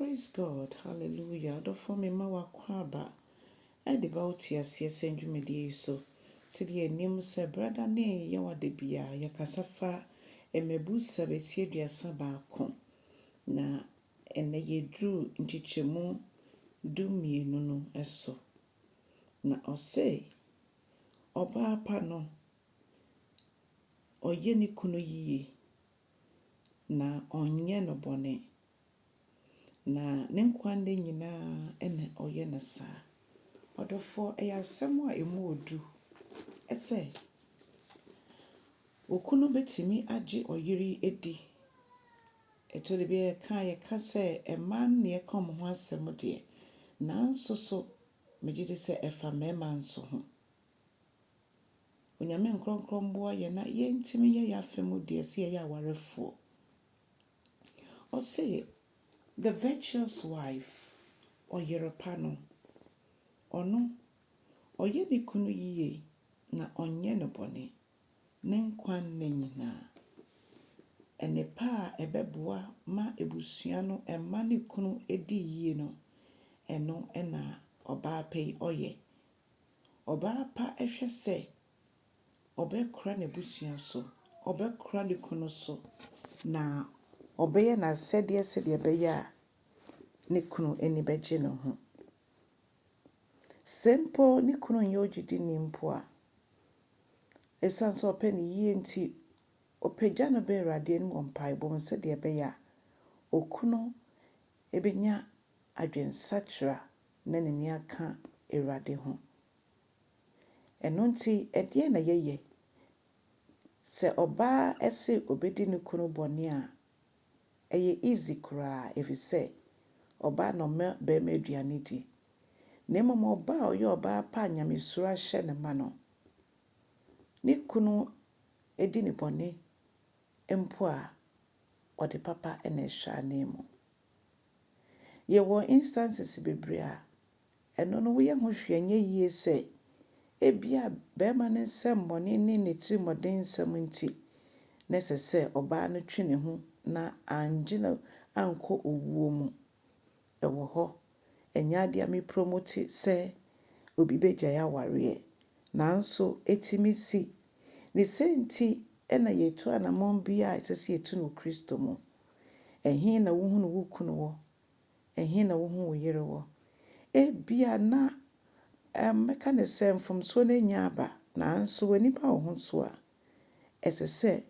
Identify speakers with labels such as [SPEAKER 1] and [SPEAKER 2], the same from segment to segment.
[SPEAKER 1] Praise God, hallelujah. Adɔfoɔ mema wo akwaaba de ba wo te aseɛ sɛn dwumadie yi so. Sɛdeɛ yɛnim sɛ brada ne yɛwɔ da biara yɛkasa fa mmɛbusɛm eti 31, na ɛnɛ yɛduru nkyekyɛmu 12 no so. Na ɔse ɔbaa pa no ɔyɛ ne kunu yie na ɔnyɛ no bɔne. Na ne nkwa nna nyinaa na ɔyɛ no saa. Ɔdɔfoɔ, ɛyɛ asɛm a ɛmu ɔdu sɛ okunu bɛtumi agye ɔyere adi. Ɛtɔ da bi a yɛka a yɛka sɛ mmaa no na yɛka wɔn ho asɛm deɛ, nanso so megye di sɛ ɛfa mmarima nso ho. Onyame nkorɔnkorɔ mmoa yɛn na yɛntumi nyɛ yɛn afa mu deɛ sɛ yɛyɛ awarefoɔ. Ɔse, the virtuous wife, ɔyere pa no, ɔno, ɔyɛ ne kunu yie na ɔnyɛ no bɔne ne nkwa nna nyinaa. Nnepa a ɛbɛboa ma abusua no mma ne kunu di yie no, ɛno na ɔbaa pa yi ɔyɛ. Ɔbaa pa hwɛ sɛ ɔbɛkora n'abusua so, ɔbɛkora ne kunu so, na ɔbɛyɛ n'asɛdeɛ sɛdeɛ ɛbɛyɛ a ne kunu ani bɛgye ne ho. Sɛ mpo ne kunu nyɛ ogyidini mpo a, ɛsiane sɛ ɔpɛ ne yie nti, ɔpagya no ba Awurade anim wɔ mpaebɔ mu sɛdeɛ ɛbɛyɛ a okunu bɛnya adwensakyera na n'ani aka Awurade ho. Ɛno nti, ɛdeɛn na yɛyɛ? Sɛ ɔbaa se obɛdi ne kunu bɔne a, ɛyɛ easy koraa ɛfiri sɛ ɔbaa na ɔma barima aduane di. Na mmom ɔbaa a ɔyɛ ɔbaa pa a nyamesuro ahyɛ ne ma no, ne kunu di ne bɔne mpo a, ɔde papa na ɛhyɛ ananmu. Yɛwɔ instances bebree a ɛno no woyɛ ho hwee a ɛnyɛ yie sɛ ebia barima no nsɛmmɔne ne ne tirimɔdensɛm nti na ɛsɛ sɛ ɔbaa no twe ne ho na angye no ankɔ owuo mu. Ɛwɔ hɔ. Ɛnyɛ adeɛ a me promote sɛ obi bɛgyae awareɛ. Nanso ɛtumi si. Ne sei nti na yɛtu anammɔn bi a ɛsɛ sɛ yɛtu no wɔ Kristo mu. Ɛhe na wohunu wo kunu wɔ? Ɛhe na wohu wo yere wɔ? Ebia na mɛka no sɛ mfomsoɔ no anya aba, nanso w'ani ba wo ho so a, ɛsɛ sɛ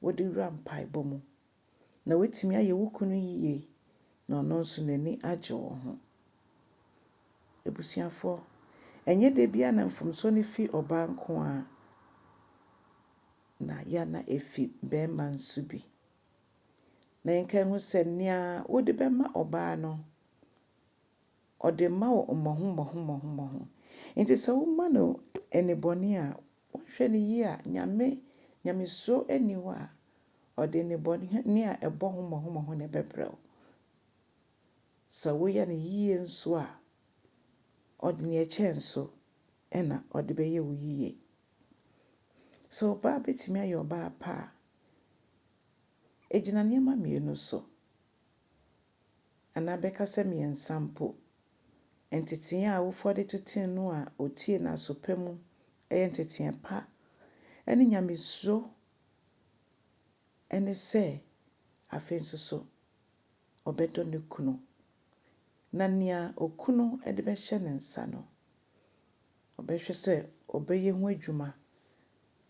[SPEAKER 1] wode wura mpaebɔ mu na woatumi ayɛ wo kunu yie na ɔno nso n'ani agye wo ho. Abusuafoɔ, ɛnyɛ da biara na mfomsoɔ no fi ɔbaa nko ara, na yɛ a na ɛfi barima nso bi. Na yɛnka nhu sɛ nea wode bɛma ɔbaa no, ɔde ma wo mmɔho mmɔho mmɔho mmɔho. Nti sɛ woma no nnebɔne a, woanhwɛ no yie a, Nyame, Nyamesuro nni hɔ a, ɔde nnebɔne a ɛbɔ ho mmɔho mmɔho na ɛbɛbrɛ wo. Sɛ woyɛ no yie nso a, ɔde nea ɛkyɛn so na ɔde bɛyɛ wo yie. Sɛ ɔbaa bɛtumi ayɛ ɔbaa pa a, ɛgyina nneɛma mmienu so. Anaa bɛka sɛ mmiɛnsa mpo. Nteteeɛ a awofoɔ de tetee no a ɔtie no aso pa mu yɛ nteteeɛ pa ne nyamesuro ne sɛ afei nso so ɔbɛdɔ ne kunu. Na nea okunu de bɛhyɛ ne nsa no, ɔbɛhwɛ sɛ ɔbɛyɛ ho adwuma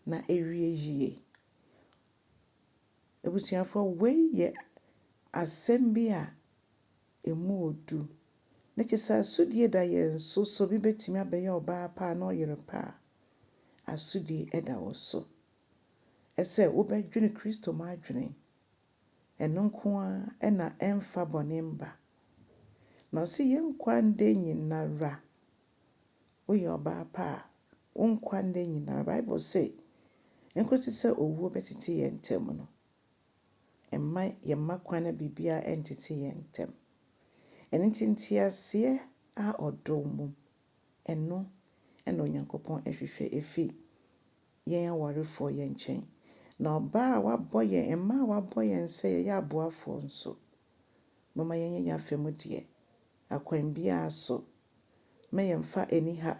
[SPEAKER 1] na awie yie. Abusuafoɔ, wei yɛ asɛm bi a ɛmu ɔdu. Na kyerɛ sɛ asodie da yɛn so sɛ obi bɛtumi abɛyɛ ɔbaa pa anaa ɔyere pa a, asodie da wo so. Ɛsɛ wobɛdwene Kristo mu adwene. Ɛno nko ara na ɛmfa bɔne mba. Na ɔse yɛn nkwa nda nyinara, woyɛ ɔbaa pa a, wo nkwa nda nyinara, Bible se, nkosi sɛ owuo bɛtete yɛn ntam no, mma yɛmma kwan na biribiara ntete yɛn ntam. Ɛno nti nteaseɛ a ɔdɔ mu, ɛno na Onyankopɔn hwehwɛ ɛfi yɛn awarefoɔ yɛn nkyɛn. Na ɔbaa a wabɔ yɛn, mmaa a wabɔ yɛn sɛ yɛyɛ aboafoɔ nso, Momma yɛnyɛ yɛn afa mu deɛ akwan biara so. Mma yɛmfa aniha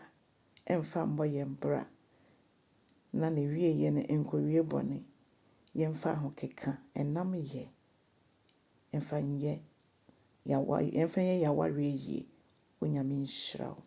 [SPEAKER 1] mfa mmɔ yɛn bra na n'awieeɛ no nkɔwie bɔne. Yɛmfa ahokeka, ɛnam yɛ, mfa nyɛ yɛmfa nyɛ yɛn awareɛ yie. Onyame nhyira wo.